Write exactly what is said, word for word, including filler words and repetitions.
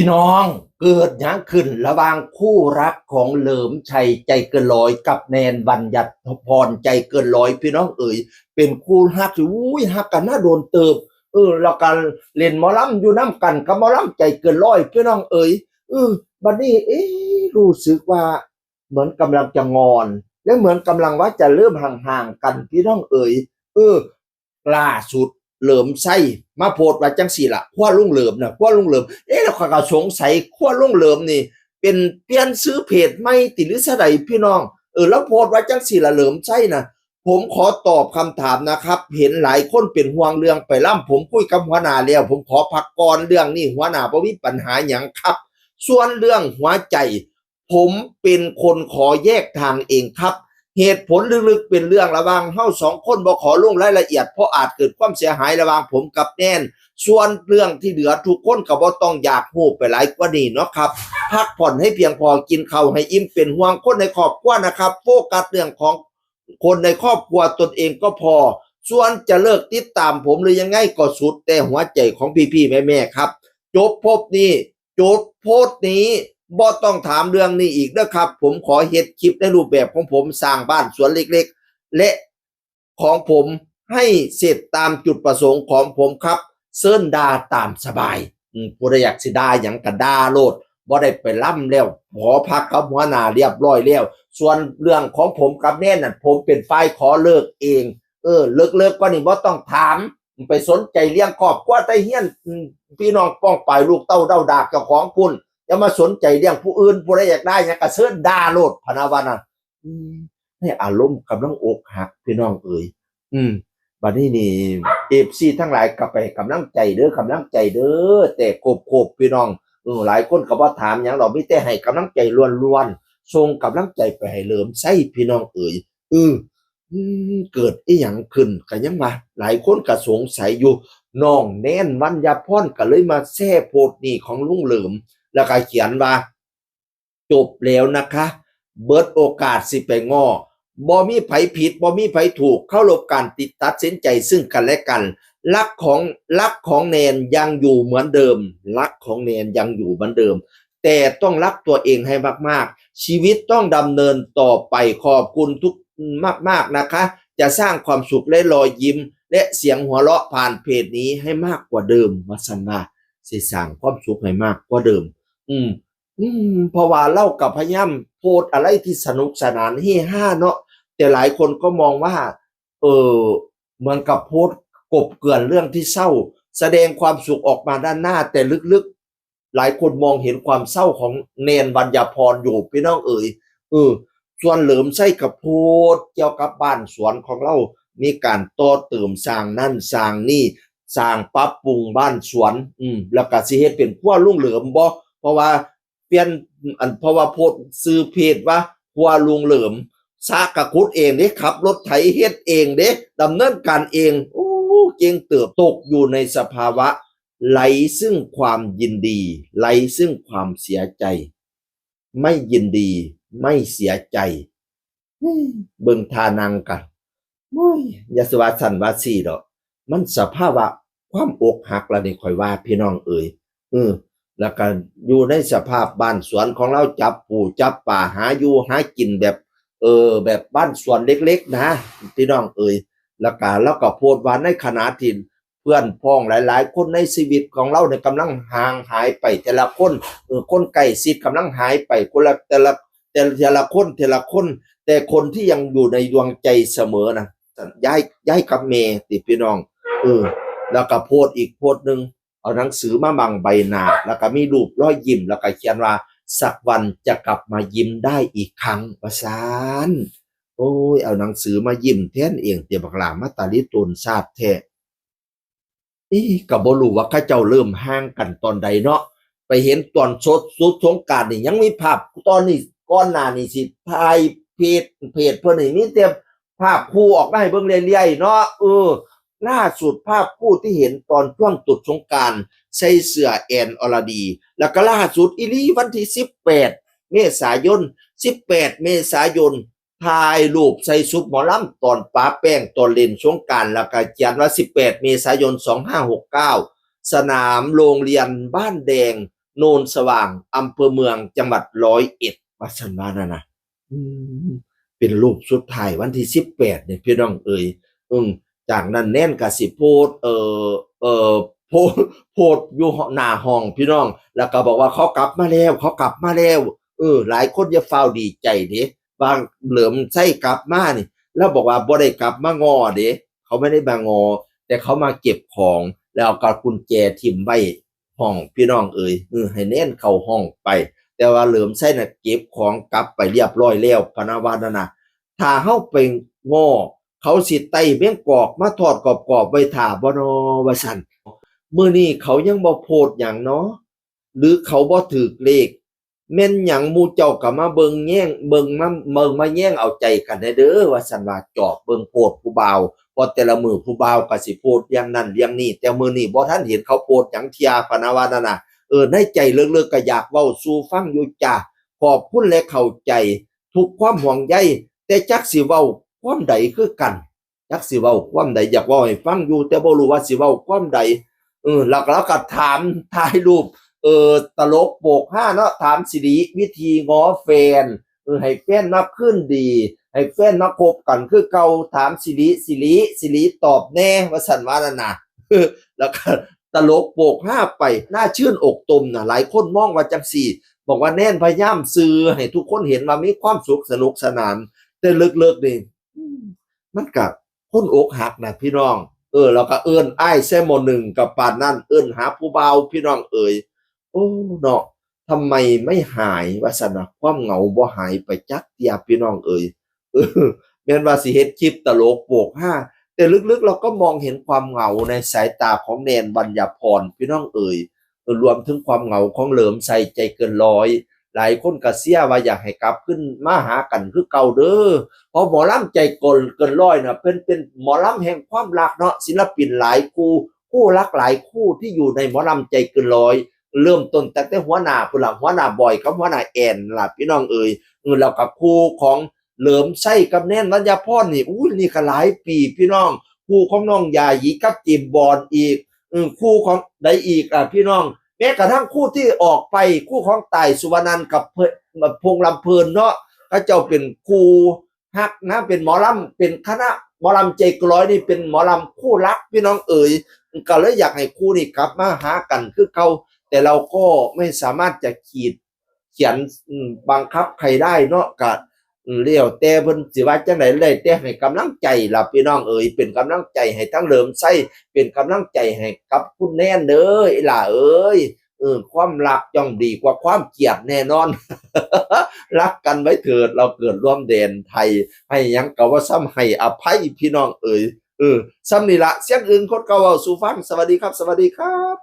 พี่น้อง เกิดหยังขึ้นระหว่างคู่รักของเหลิมชัยใจเกินร้อยกับแนนบรรยัติพรใจเกินร้อย พี่น้องเอ๋ย เป็นคู่ฮักที่อุ้ยฮักกันมาโดนเติบ เออ แล้วก็เล่นหมอลำอยู่นำกันกับหมอลำใจเกินร้อย พี่น้องเอ๋ย เออ บัดนี้ เอ๊ะ รู้สึกว่าเหมือนกำลังจะงอน และเหมือนกำลังว่าจะเริ่มห่างๆกัน พี่น้องเอ๋ย เออ ล่าสุดเหลิมชัยมาโพสต์ว่าจังซี่ล่ะ ครัวลุงเหลิมนะ ครัวลุงเหลิม เอ๊ะ แล้วข้อยก็สงสัย ครัวลุงเหลิมนี่ เป็นเปลี่ยนชื่อเพจใหม่ติหรือซะใดพี่น้อง เออ แล้วโพสต์ว่าจังซี่ล่ะ เหลิมชัยนะ ผมขอตอบคำถามนะครับ เห็นหลายคนเป็นห่วงเรื่องไปลำ ผมคุยกับหัวหน้าแล้ว ผมขอพักก่อนเรื่องนี้ หัวหน้าบ่มีปัญหาหยังครับ ส่วนเรื่องหัวใจ ผมเป็นคนขอแยกทางเองครับ เหตุผลลึกๆเป็นเรื่องระหว่างเฮาสองคน บ่ขอลงรายละเอียด เพราะอาจเกิดความเสียหายระหว่างผมกับแนน ส่วนเรื่องที่เหลือทุกคนก็บ่ต้องอยากฮู้ไปหลายกว่านี้เนาะครับ พักผ่อนให้เพียงพอ กินข้าวให้อิ่ม เป็นห่วงคนในครอบครัวนะครับ โฟกัสเรื่องของคนในครอบครัวตนเองก็พอ ส่วนจะเลิกติดตามผมหรือยังไงก็สุดแต่หัวใจของพี่ๆแม่ๆครับ จบโพสต์นี้ จบโพสต์นี้ บ่ต้องถามเรื่องนี้อีกเด้อครับ ผมขอเฮ็ดคลิปในรูปแบบของผม สร้างบ้านสวนเล็กๆ และของผมให้เสร็จตามจุดประสงค์ของผมครับ เชิญด่าตามสบาย อืม ผู้ใดอยากสิด่าหยังก็ด่าโลด บ่ได้ไปลำแล้ว ขอพักกับหัวหน้าเรียบร้อยแล้ว ส่วนเรื่องของผมกับแนนนั่น ผมเป็นฝ่ายขอเลิกเอง เออ เลิกๆกว่านี้บ่ต้องถาม ไปสนใจเลี้ยงครอบครัวไตเฮียน อืม พี่น้องป้องปายลูกเต้าเด้าดากเจ้าของพุ้น อย่ามาสนใจเลี้ยงผู้อื่น ผู้ใดอยากได้หยังก็เชิญด่าโลด พะนะว่านะ อืม ในอารมณ์กำลังอกหัก พี่น้องเอ๋ย อืม บัดนี้นี่ เอฟซีทั้งหลายก็ไปกำลังใจเด้อ กำลังใจเด้อ แต่โคบๆพี่น้อง เออ หลายคนก็บ่ถามหยังดอก มีแต่ให้กำลังใจล้วนๆ ส่งกำลังใจไปให้เหลิมชัย พี่น้องเอ๋ย เออ อืม เกิดอีหยังขึ้นก็ยังว่า หลายคนก็สงสัยอยู่ น้องแนน วรรณยาพร ก็เลยมาแชร์โพสต์นี้ของลุงเหลิม แล้วก็เขียนว่า จบแล้วนะคะ เบิดโอกาสสิไปง้อ บ่มีไผผิด บ่มีไผถูก เคารพการติดตัดสินใจซึ่งกันและกัน รักของ รักของแนนยังอยู่เหมือนเดิม รักของแนนยังอยู่เหมือนเดิม แต่ต้องรักตัวเองให้มากๆ ชีวิตต้องดำเนินต่อไป ขอบคุณทุกมากๆนะคะ จะสร้างความสุขและรอยยิ้ม และเสียงหัวเราะผ่านเพจนี้ให้มากกว่าเดิม ว่าซั่นว่า สิสร้างความสุขให้มากกว่าเดิม อืม อืม เพราะว่าลาวก็พยายามโพสต์อะไรที่สนุกสนานเฮฮาเนาะ แต่หลายคนก็มองว่า เออ เหมือนกับโพสต์กลบเกลื่อนเรื่องที่เศร้า แสดงความสุขออกมาด้านหน้า แต่ลึกๆ หลายคนมองเห็นความเศร้าของแนน วรรณยาพรอยู่ พี่น้องเอ๋ย เออ ส่วนเหลิมชัยก็โพสต์เกี่ยวกับบ้านสวนของลาว มีการต่อเติม สร้างนั่นสร้างนี่ สร้างปรับปรุงบ้านสวน อืม แล้วก็สิเฮ็ดเป็นครัวลุงเหลิมบ่ เพราะว่าเปลี่ยน อัน เพราะว่าโพสต์ชื่อเพจว่าครัวลุงเหลิม สระก็ขุดเองเด้ ขับรถไถเฮ็ดเองเด้ ดำเนินการเอง โอ้ เก่งเติบ ตกอยู่ในสภาวะไร้ซึ่งความยินดี ไร้ซึ่งความเสียใจ ไม่ยินดี ไม่เสียใจ เบิ่งท่านั่งกัน โอ้ย อย่าสิว่าซั่นว่าซี่ดอก มันสภาวะความอกหักล่ะนี่ ข้อยว่า พี่น้องเอ๋ย เออ แล้วก็อยู่ในสภาพบ้านสวนของลาว จับปูจับปลา หาอยู่หากินแบบ เออ แบบบ้านสวนเล็กๆนะ พี่น้องเอ๋ย แล้วก็ลาวก็โพสต์ว่าในขณะที่เพื่อนพ้องหลายๆคนในชีวิตของลาวเนี่ยกำลังห่างหายไปทีละคน เออ คนใกล้ชิดกำลังหายไปคนละ แต่ละ แต่ละคน ทีละคน แต่คนที่ยังอยู่ในดวงใจเสมอนะ ยาย ยายกับแม่ติพี่น้อง เออ แล้วก็โพสต์อีกโพสต์หนึ่ง เอาหนังสือมาบังใบหน้า แล้วก็มีรูปรอยยิ้ม แล้วก็เขียนว่า "สักวันจะกลับมายิ้มได้อีกครั้ง" ว่าซั่น โอ้ย เอาหนังสือมายิ้มแทนเอง เตียบักหลามาตาลิโตนชาติแท้ เอ๊ะ ก็บ่รู้ว่าเขาเจ้าเริ่มห่างกันตอนใดเนาะ ไปเห็นตอนสด สุดสงกรานต์นี่ยังมีภาพ ตอนนี้ก่อนหน้านี้สิถ่ายเพจ เพจเพิ่นนี่มีแต่ภาพคู่ออกมาให้เบิ่งเรื่อยๆเนาะ เออ ล่าสุดภาพคู่ที่เห็นตอนช่วงสุดสงกรานต์ ใส่เสื้อแอนอรดี แล้วก็ล่าสุดอีหลีวันที่สิบแปดเมษายน สิบแปดเมษายน ถ่ายรูปใส่ชุดหมอลำตอนปะแป้งตอนเล่นสงกรานต์ แล้วก็เขียนว่า "สิบแปดเมษายนสองห้าหกเก้า สนามโรงเรียนบ้านแดง" โนนสว่าง อำเภอเมือง จังหวัดร้อยเอ็ด ว่าซั่นว่านั่นน่ะ อืม เป็นรูปสุดท้ายวันที่สิบแปดเนี่ยพี่น้องเอ๋ย อืม จากนั้นแนนก็สิโพสต์ เอ่อ เอ่อ โพสต์ โพสต์อยู่หน้าห้องพี่น้อง แล้วก็บอกว่าเขากลับมาแล้ว เขากลับมาแล้ว เออ หลายคนอย่าฟ้าวดีใจเด้ ว่าเหลิมไส้กลับมานี่ แล้วบอกว่าบ่ได้กลับมาง้อเด้ เขาไม่ได้มาง้อ แต่เขามาเก็บของ แล้วเอากุญแจถิ่มไว้ห้องพี่น้องเอ๋ย เออ ให้แนนเข้าห้องไป แต่ว่าเหลิมไส้น่ะเก็บของกลับไปเรียบร้อยแล้ว พะนะว่านั่นน่ะ ถ้าเฮาไปง้อ เขาสิไต่แมงกอกมาทอดกรอบๆไว้ท่าบ่นอ ว่าซั่น มื้อนี้เขายังบ่โพสต์หยังเนาะ หรือเขาบ่ถืกเลข แม่นหยังหมู่เจ้าก็มาเบิ่งแยง เบิ่งมา เบิ่งมาแยงเอาใจกันแหน่เด้อ ว่าซั่นว่า จอบเบิ่งโพสต์ผู้บ่าว เพราะแต่ละมื้อผู้บ่าวก็สิโพสต์อย่างนั้นอย่างนี้ แต่มื้อนี้บ่ทันเห็นเขาโพสต์หยังเที่ย พะนะว่านั่นน่ะ เออ ในใจลึกๆก็อยากเว้าสู่ฟังอยู่จ้ะ ขอบคุณและเข้าใจทุกความห่วงใย แต่จักสิเว้าความใดคือกัน จักสิเว้าความใด อยากเว้าให้ฟังอยู่ แต่บ่รู้ว่าสิเว้าความใด เออ แล้ว แล้วก็ถามท้ายรูป เออ ตลกโปกฮาเนาะ ถามสิริวิธีง้อแฟน เออ ให้แฟนมาคืนดี ให้แฟนมาคบกันคือเก่า ถามสิริ สิริ สิริตอบแหน่ ว่าซั่นว่านั่นน่ะ แล้วก็ตลกโปกฮาไป น่าชื่นอกตมน่ะ หลายคนมองว่าจังซี่ บอกว่าแนนพยายามสื่อให้ทุกคนเห็นว่ามีความสุขสนุกสนาน แต่ลึกๆนี่ อืม มันก็คนอกหักน่ะพี่น้อง เออ แล้วก็เอิ้นอ้ายใส่หม้อนึ่งก็ปานนั้น เอิ้นหาผู้บ่าวพี่น้องเอ๋ย โอ้ เนาะ ทำไมไม่หาย ว่าซั่นน่ะ ความเหงาบ่หายไปจักเที่ยพี่น้องเอ๋ย เออ แม่นว่าสิเฮ็ดคลิปตลกโปกฮา แต่ลึกๆเราก็มองเห็นความเหงาในสายตาของแนน บรรยาพร พี่น้องเอ๋ย เออ รวมถึงความเหงาของเหลิมไส้ ใจเกินร้อย หลายคนก็เชียร์ว่าอยากให้กลับคืนมาหากันคือเก่าเด้อ เพราะหมอลำใจเกิน เกินร้อยน่ะ เพิ่นเป็นหมอลำแห่งความรักเนาะ ศิลปินหลายคู่ คู่รักหลายคู่ที่อยู่ในหมอลำใจเกินร้อย เริ่มต้นตั้งแต่หัวหน้าพุ้นล่ะ หัวหน้าบอยกับหัวหน้าแอนล่ะพี่น้องเอ๋ย เออ แล้วก็คู่ของเหลิมไส้กับแนน รัญญาพรนี่ อู้ นี่ก็หลายปีพี่น้อง คู่ของน้องยาหยีกับเจมส์บอนด์อีก เออ คู่ของใดอีกอ่ะพี่น้อง แม้กระทั่งคู่ที่ออกไป คู่ของต่ายสุวรรณันท์กับเพิ่น พงษ์ลำเพลินเนาะ เขาเจ้าเป็นคู่ฮักนะ เป็นหมอลำ เป็นคณะหมอลำใจเกินร้อยนี่เป็นหมอลำคู่รักพี่น้องเอ๋ย ก็เลยอยากให้คู่นี้กลับมาหากันคือเก่า แต่เราก็ไม่สามารถจะขีดเขียน อืม บังคับใครได้เนาะ ก็ อืม แล้วแต่เพิ่นสิว่าจังใด แล้วแต่ให้กำลังใจล่ะพี่น้องเอ๋ย เป็นกำลังใจให้ทั้งเหลิมไส้ เป็นกำลังใจให้กับคุณแนนเด้อ อีหล่าเอ๋ย เออ ความรักย่อมดีกว่าความเกลียดแน่นอน รักกันไว้เถิด เราเกิดร่วมแดนไทย ให้หยังก็ว่าซ้ำให้อภัยพี่น้องเอ๋ย เออ ซ้ำนี่ละ เสียงอึ่งคนเก่าเว้าสู่ฟัง สวัสดีครับ สวัสดีครับ